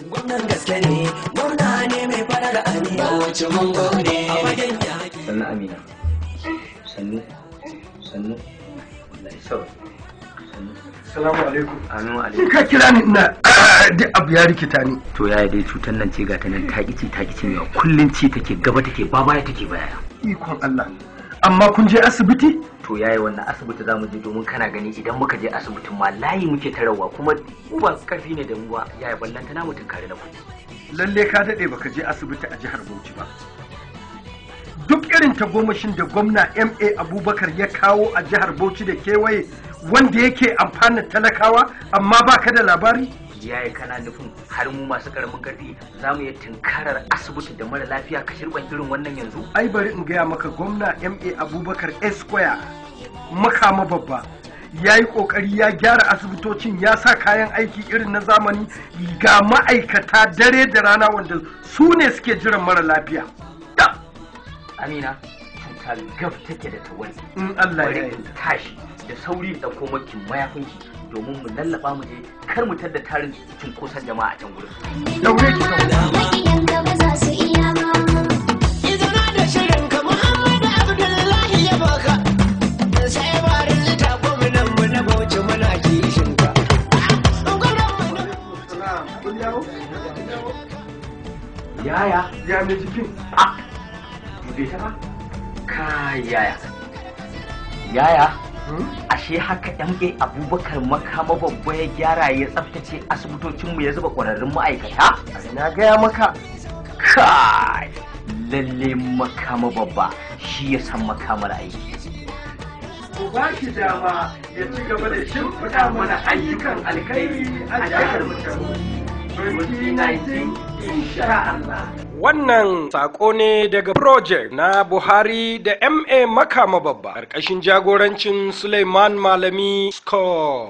Gwamnan gaske ne, gwamna ne mai farar aniya. Bauchi mun gode. A fagen yaƙi. Sannu Amina. Sannu. Sannu. Allah ya sauke. Sannu. Salamu alaikum. Amin wa In alaikum. ka kira ni ina duk abu ya rikita ni. To yaya dai cutar nan ce ga ta nan ta ƙi ci ta ƙi cinyewa, kullun ci take, gaba take, ba baya take baya. Ikon Allah. Amma kun je asibiti? To yaya, wannan asibiti za mu je? Domin kana gani idan muka je asibitin ma layi muke tarawa, kuma mu ba karfi ne da mu ba yaya, ballanta na mutum kare na kuɗi. Lalle ka daɗe baka je asibiti a jihar Bauchi ba. Duk irin tagomashin da gwamna MA Abubakar ya kawo a jihar Bauchi da kewaye wanda yake amfana talakawa, amma baka da labari? Yaya, kana nufin har mu masu karamin karfi za mu iya tunkarar asibiti da mara lafiya kashirban irin wannan yanzu? Ai bari in gaya maka, gwamna MA Abubakar Esquire Makama Babba ya yi kokari ya gyara asibitocin, ya sa kayan aiki irin na zamani, ga ma'aikata dare da rana wanda su ne suke jiran mara lafiya. Da! Amina, cuta gab take da tawali. In Allah ya Bari in yarda. tashi da sauri in ɗauko maki mayafinki domin mu lallaba mu je, kar mu tadda tarin cunkoson jama'a a can gurin. Daure ki kawai. Maƙiyanka ba za su iya ba. Izina da shirinka Muhammadu Abdullahi ya baka. Sai barin lita gwamnan mu na Bauchi muna kishinka. Gwamnan mu na Kun dawo? Yaya? Ya mai jikin? Ah! Dube ta ba? Kai yaya. Yaya? Ashe haka MA Abubakar Makama Babba ya gyara ya tsaftace asibitocinmu, ya zuba ƙwararrun ma'aikata? Na gaya maka. Kai! Lalle Makama Babba shi ya san makamar aiki. Ku ba shi dama ya ci gaba da shimfiɗa mana ayyukan alkhairi a jihar mu ta 2019, insha Allah. Wannan sako ne daga project na Buhari da MA Makama Babba ƙarƙashin jagorancin Suleiman Malami Score.